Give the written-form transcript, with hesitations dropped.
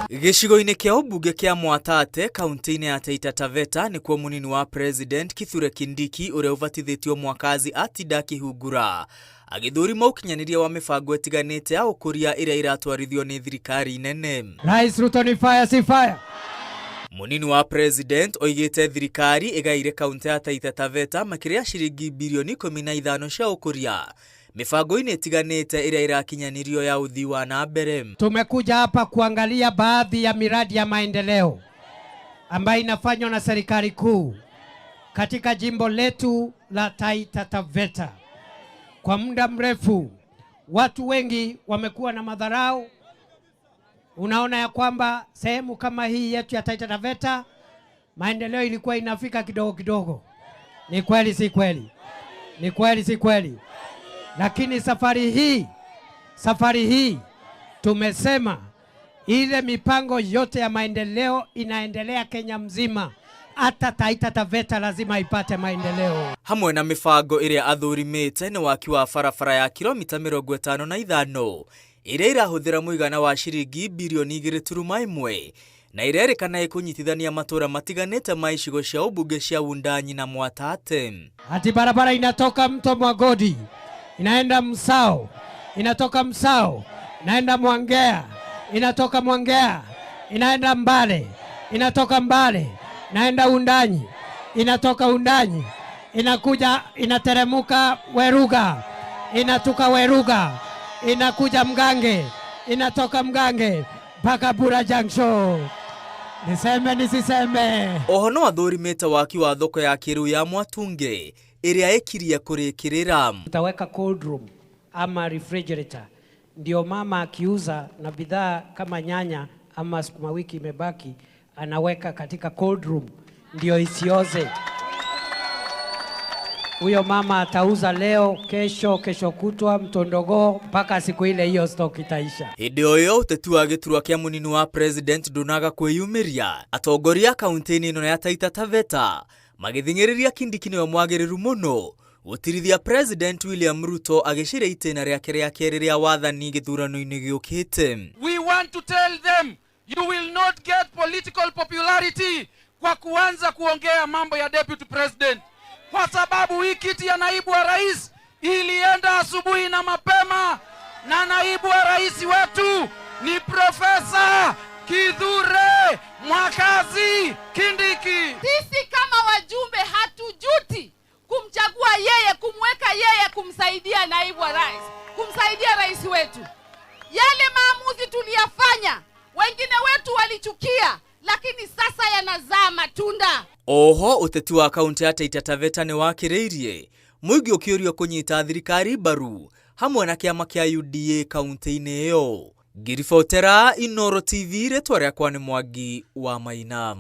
Gĩcigo-inĩ kĩa ũmbunge kĩa Mwatate kaunti-inĩ ya Taita Taveta nĩkuo mũnini wa President Kithure Kindiki ũrĩa ũbatithĩtio Mwakazi atinda akĩhungura agĩthũrima ũkinyanĩria wa mĩbango ĩtiganĩte ya ũkũria ĩrĩa ĩratwarithio nĩ thirikari nene. Rais Ruto ni fire, si fire? Mũnini wa President oigĩte thirikari ĩgaire kaunti ya Taita Taveta makĩria ya ciringi birioni 15 cia ũkũria mĩbango-inĩ ĩtiganĩte ĩrĩa ĩrakinyanĩrio ya ũthii wa na mbere. Tumekuja hapa kuangalia baadhi ya miradi ya maendeleo ambayo inafanywa na serikali kuu katika jimbo letu la Taita Taveta. Kwa muda mrefu watu wengi wamekuwa na madharau. Unaona ya kwamba sehemu kama hii yetu ya Taita Taveta maendeleo ilikuwa inafika kidogo kidogo. Ni kweli si kweli? Ni kweli si kweli? Lakini safari hii tumesema ile mipango yote ya maendeleo inaendelea Kenya mzima, hata Taita Taveta lazima ipate maendeleo. Hamwe na mĩbango ĩrĩa athũrimĩte nĩ waki wa barabara ya kilomita 55 ĩrĩa ĩrahũthĩra mũigana wa ciringi birioni 2.1 na ĩrerĩkana ĩkũnyitithania matũra matiganĩte ma icigo cia ũmbunge cia Wundanyi na Mwatate. Ati barabara inatoka Mto Mwagodi inaenda Msao, inatoka Msao inaenda Mwangea, inatoka Mwangea inaenda Mbale, inatoka Mbale inaenda Undanyi, inatoka Undanyi inakuja inateremuka Weruga, inatoka Weruga inakuja Mgange, inatoka Mgange mpaka Bura Junction. Niseme nisiseme? Oho no athũrimĩte waki wa thoko ya kĩrĩu ya Mwatunge ĩrĩa ĩkirie kũrĩkĩrĩra. Tutaweka cold room ama refrigerator, ndio mama akiuza na bidhaa kama nyanya ama sukuma wiki imebaki, anaweka katika cold room ndio isioze. Huyo mama atauza leo, kesho, kesho kutwa, mtondogoo, mpaka siku ile hiyo stock itaisha. Hĩndĩ o ĩyo ũteti wa gĩturwa kĩa mũnini wa president ndũnaga kwĩyumĩria. Atongoria kaunti-inĩ ĩno ya Taita Taveta magĩthing'ĩrĩria Kindiki nĩwe mwagĩrĩru mũno gũtirithia President William Ruto agĩciria itĩna rĩake rĩa kerĩ rĩa wathani gĩthurano-inĩ gĩũkĩte. We want to tell them you will not get political popularity kwa kuanza kuongea mambo ya deputy president, kwa sababu hii kiti ya naibu wa rais ilienda asubuhi na mapema, na naibu wa rais wetu ni Profesa Kithure Mwakazi Kindiki. Sisi kama wajumbe hatujuti kumchagua yeye, kumweka yeye, kumsaidia naibu wa rais, kumsaidia rais wetu. Yale maamuzi tuliyafanya, wengine wetu walichukia, lakini sasa yanazaa matunda. Oho ũteti wa kaunti ya Taita Taveta nĩ wakĩrĩirie mũingĩ ũkĩũrio kũnyita thirikari mbaru hamwe na kĩama kĩa UDA kaunti-inĩ ĩyo. Ngĩribotera Inooro TV, rĩtwa rĩakwa nĩ Mwangi wa Maina.